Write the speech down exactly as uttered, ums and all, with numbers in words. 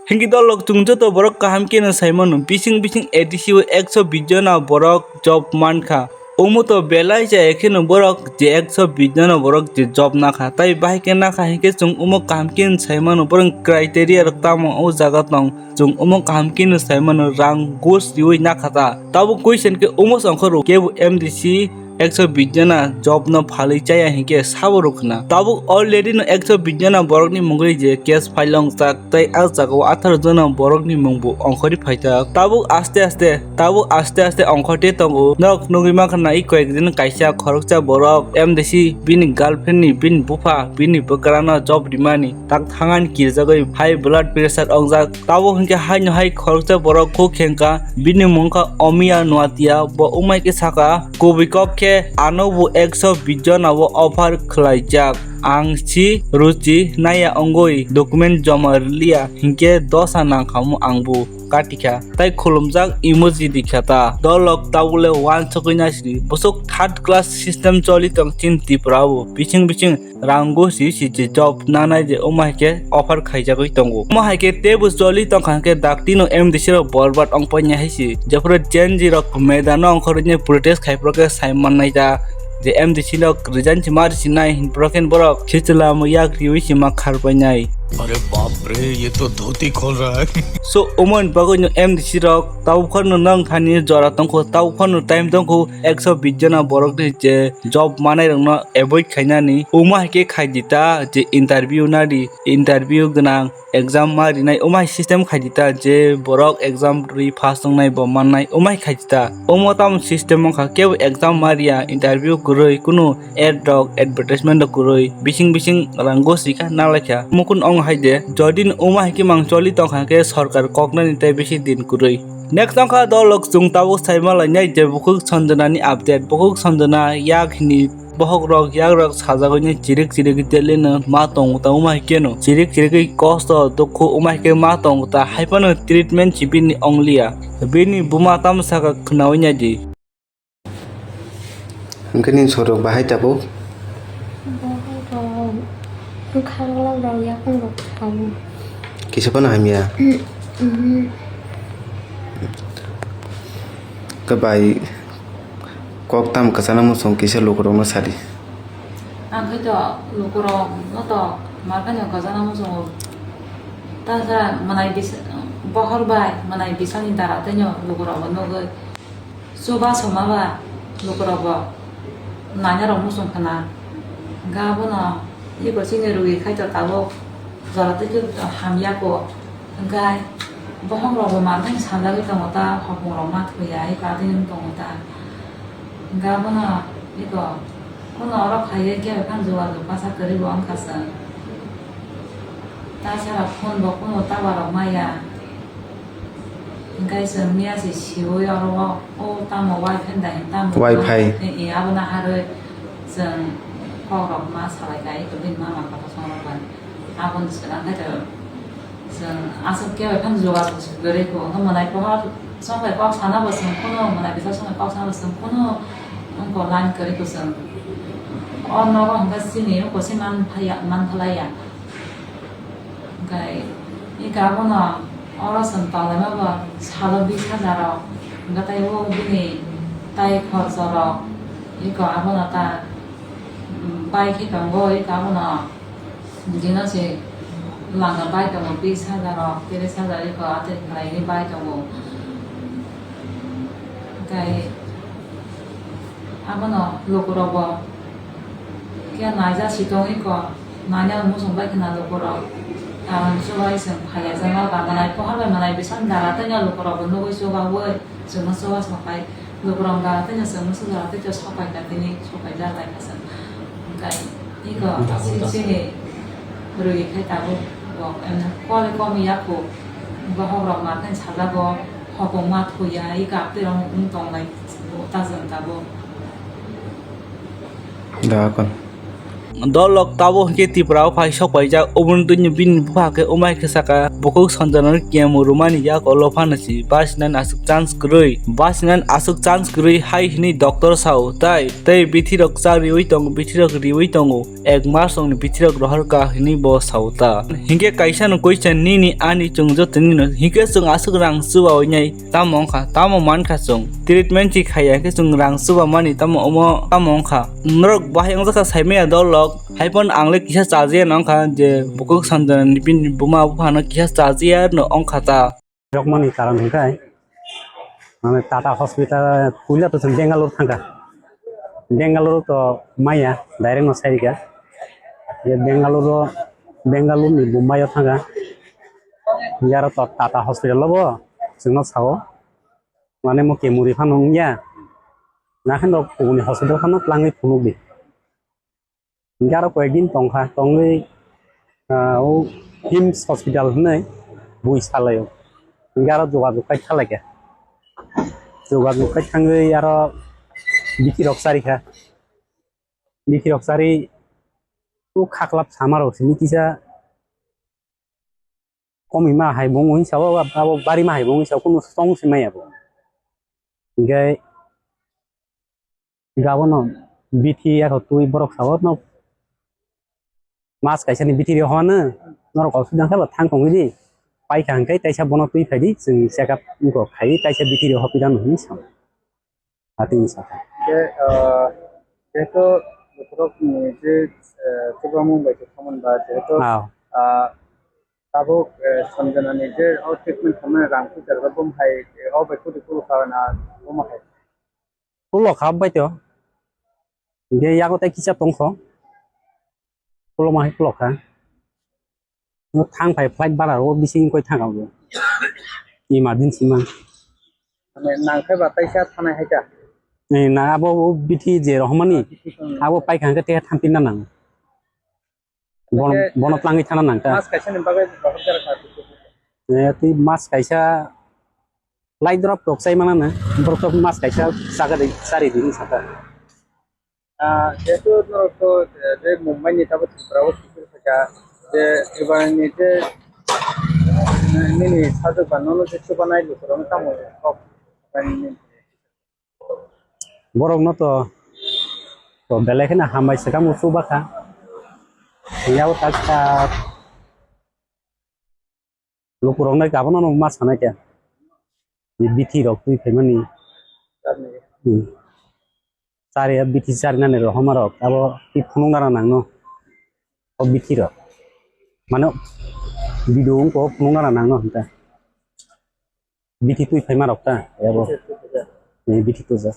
Hinkhe dolok chwng joto borok kaham kheno sai mano, bising bising A D C o ekso bish jona borok job mankha. Omo to belai chaya kheno borok je ekso bish jona borok je job nakha, tai bahai khe nakha hinkhe chwng omo kaham kheno sai mano, borok criteria rok tamo o jaga tong, chwng omo kaham kheno sai mano, rang gus riui nakha ta. Tabuk question khe omo songkha rok kebo M D C ekso bish jona job no phalwi chaya hinkhe sabo rok khna. Tabuk already no ekso bish jona borok ni mungwi je case file wngjak, tai ah jaga o atharo jona borok ni mung bo ongkhorwi phaijak. Tabuk aste aste, tabuk aste aste ongkhorte tongo. Norok nugwi mankha na i koyek din kaisa khoroksa borok M D C bini girlfriend ni, bini bupha, bini bwkra no job rimani tak thangani kirjagwi high blood pressure wngjak. Tabuk hinkhe haino hai khoroksa borok kuk khengkha, bini mung kha Omiya Nuatia, bo wngmai khe sakha, kubui kok khe ano bo ekso bish jona o offer khlaijak. Ang si ruchi naiya wngwi document joma rwliya hinkhe dosa nangkhamu ang bo katikha, tai khulumjak emoji dikha ta. Dolok tabule wansugwi naisidi, bwswk third class system choli tong chini Tripura o, bising bising rang go si si je job nanai je omo hai khe offer khaijagwi tongo. Omo hai khe teibo choli tongkha hwnkhe daktino M D C rok borbad ongpai nai hai si. Jephuru Gen Z rok medano ongkhorwi protest khai phuru khe sai mannai da je M D C rok resign si ma risi nai hin phuru khe borok khichila mo yak riui si ma kharpai nai. अरे बाप रे, ये तो धोती खोल रहा है। So, omo ni bagwi no M D C rok tabuk phano nang thani jora tongkho, tabuk phano time tongkho ekso bish jona borok ni je job manai rokno avoid khainani. Omo hai khe khai di ta je interview nadi, interview gwnang, exam ma rinai, omo hai system khai di ta je borok exam ri pass wngnai bo mannai, omo hai khai di ta. Omo tamo system wngkha, kebo exam ma riya, interview kwrwi, kunu ad rok, advertisement rok kwrwi, bising bising rang go si kha, nang lai kha. Omo kunu ong hai de, jodi no omo hai khe mang choli tongkha khe sorkar koknani tei bisi din kwrwi. Next wngkha dolok chwng tabuk sai ma lainai je bukhuk Sanjana ni update. Bukhuk Sanjana yak hini bohok rok yak rok sajagwi nai chirik chirik delino ma tongo ta, omo hai khe no chirik chirik kosto dukhu omo hai khe ma tongo ta, hai phano treatment si bini ongliya. Bini buma tamo saka khnaui nai di. Hwnkhe nini sorok bahai tabuk? Bohok rok, bwkha rok, rok yakung rok tabuk. Kisa phano hamya? Mhm. Khe bai kok tam kwchana muchung kisa lukurokno sadi. Ang khe to lukurokno to ma phano kwchana muchungo. Tasa mwnai bis-, bohor bai mwnai bisani dara tei no lukurokbo nugwi. Chuba soma ba lukurok bo naina rok muchung khna. Hwnkhe abono iko chini rwi khai to tabuk jora twi khe hamya kho. Hwnkhe bohok rok bo manthai sajagwi tongo ta, hopung rok ma thuya iko atwi wng tongo ta. Hwnkhe abono iko kuno oro phaiwi kebo phano jogajog bwsa kwrwi bo wngkha chwng. Tasara phone bo kuno tower rok maya. Hwnkhe chwng miya se siwi oro o, o tamo wifi da hin tamo. Wifi. E, e, abono harwi chwng kok rok ma salai kai to bini mama kok song rok bai. Aboni swkang khe to chwng aswk khe bai phano jogajog se kwrwi kho. Hwnkhe mwnai pohor song bai kok sana bo chwng kuno, mwnai bisa song bai kok sana bo chwng kuno wngkha line kwrwi kho chwng. O nogo hwnkhe chini wngkha se man phaiya, man phalaiya. Hwnkhe iko abono oro chwng tonglaima bo salo bish hajar rok, hwnkhe tei o bini tai khorcho rok, iko abono ta, mm, bai khe tongo, iko abono dino se langa bai tongo bish hajar rok, tris hajar iko atwi khlaini bai tongo. Hwnkhe abono lukurok bo khe naija si tongwi kho, naina muchung bai khna lukurok. Karon chubai chwng phaiya jano ba mwnai pohor bai mwnai bising dara tei no lukurok bo nugwi chubaui chwngno chuba sokai. Lukurok dara tei no chwngno chuba tei to sokai ka tini sokai da lai kha chwng. Hwnkhe iko si chini rwi khai tabuk bo emne kole komi ya kho. Bohok rok ma khe sajago hokong ma thuya iko aptwi rok wng tong lai ta chwng tabuk. Da kon. Dolok tabuk hwnkhe Tripura o phai sok paijak, oboni twi bini bupha khe umai khe saka, Bukhuk Sanjana no kemo rwmani yago lo phano si basinani aswk chance kwrwi, basinani aswk chance kwrwi hai hwnwi doctor sao, tai tei bithi rok cha riwi tongo, bithi rok riwi tongo, ek mas rokni bithi rok rohor ka hwnwi bo sao ta. Hinkhe kaisa no question nini ani chwng jotoni no, hinkhe chwng aswk rang chubawi nai tamo wngkha, tamo mankha chwng treatment si khaiya khe chwng rang chubamani tamo omo tamo wngkha. Norok bahai wngjakha saimaya dol rok, hai phano ang le kisa chajiya nangkha je bukhuk Sanjana ni bini buma bupha no kisa chajiya no wngkha ta. Rokmani karon hwnkhe, mane Tata Hospital puila to chwng Bangalore thangkha. Bangalore to maya direct no sairikha. Je Bangalore, Bangalore ni Mumbai o thangkha. Yaro to Tata Hospital o bo chwngno sao. Mane mo kemuri phano wngya. Nakhe no kubuni hospital phano twlangwi phunukdi. Hinkhe aro koyekdin tongkha, tongwi, ah, o hims hospital hwnwi bui salaio. Hinkhe aro jogajog khai thalaikha. Jogajog khai thangwi aro bithi rok charikha. Bithi rok chari o khaklap sama rok simi kisa komi ma hai bo wngwi sao, abo bari ma hai bo wngwi sao, kunu song se maya bo. Hinkhe gabono bithi eko twi borok sao no mas kaisa ni bithi rw hwno norok kok sudang khe bo thang tongwi di, paikha hinkhe taisa bono twi phai di, chwng check up wngkha khai taisa bithi rw hophi rw hwnwi sao. Atini saka. Ke, ah, jehetu bokhorokni je, eh, chubamung bai khe somondo, jehetu, ah, ah, tabuk, eh, Sanjana ni je o treatment khamnai rang puja rok bum hai, eh, o bai kudi kulu kha na bum hai. Kulu kha bai to. Ge yago tai kisa tongkho. Kulu ma hai kulu kha. No thang phai flight bara ro bising koi thang abo. Emergency man. Mane nang khai ba taisa thanai hai ta. Ni na abo o bithi je rohmani. Bithi tong. Abo pai khang khe te thampin na nang. Bono, oke, bono tlangwi thana nang ta. Mas kaisa ni bagwi bahar jara kha. Eh, twi mas kaisa flight drop tok sai mana na. Borok tok mas kaisa saga de sari din saka. Ah, jehetu norok to, eh, je Mumbai ni tabuk Tripura o sipir phaikha, je Tripura ni je, eh, nini sajwk ba nono je chubanai lukurok no tamo kok, borok no to, to belai kheno hambai swkang o chubakha, yabo tak tak. Lukurok nai abono no ma sanai khe. Ni bithi rok twi phaimani. Hmm. Chari bithi chari nani rohoma rok abo twi phunuk nana nangno. O bithi rok. Mano video wngko phunuk nana nangno hinta. Bithi twi phaima rok ta abo. Ni bithi puja.